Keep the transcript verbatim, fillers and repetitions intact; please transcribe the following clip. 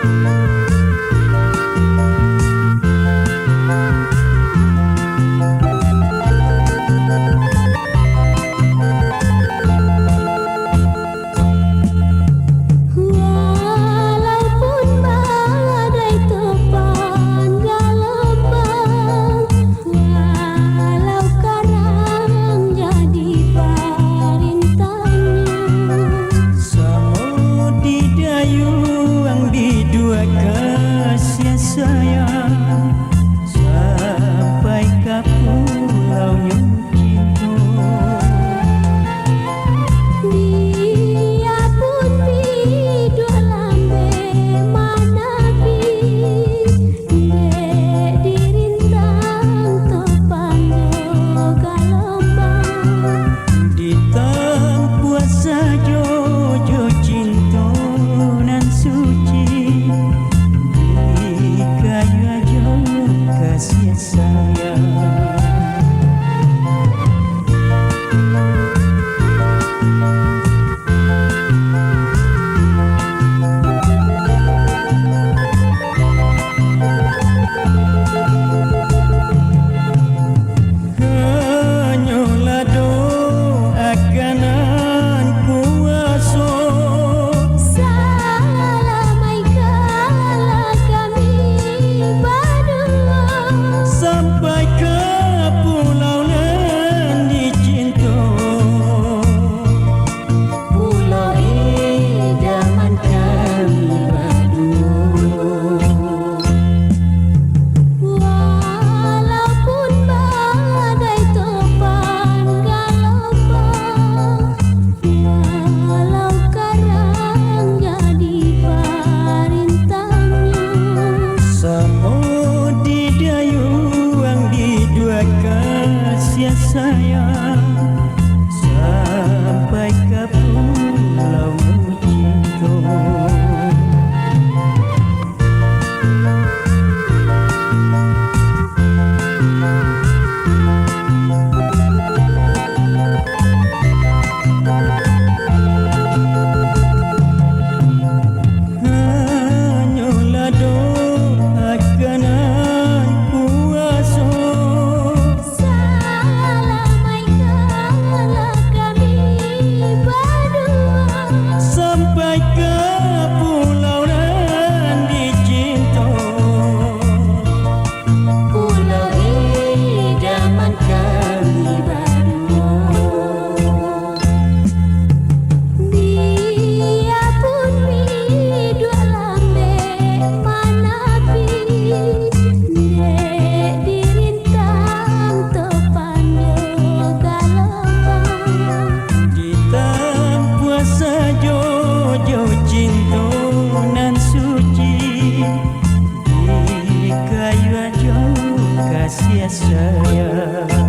Walaupun badai topan galombang, walau karang jadi parintanyo. Samo di dayuang biduak kasiah sayang, sampai ka pulaunyo cinto. Biapun biduak lambek manabi, dek dirintang topan jo galombang. Ditampuah sajo jo cinto nan suci, dikayuah jo kasiah sayang. Hanyolah doakan nan kuaso, salamaikkanlah kami baduo, sampai ka pulau nan dicinto. Pulau idaman kami baduo. Walaupun badai topan galombang, walau karang jadi parintanyo. Samo di dayuang biduak kasiah sayang, sampai ka pulau cinto. Hanyolah doakan nan kuaso, salamaikkanlah kami baduo, sampai ka pulau nan dicinto. Pulau idaman kami baduo. Biapun biduak lambek manabi, dek dirintang topan jo galombang. Ditampuah sajo jo cinto nan suci, dikayuah jo kasiah sayang.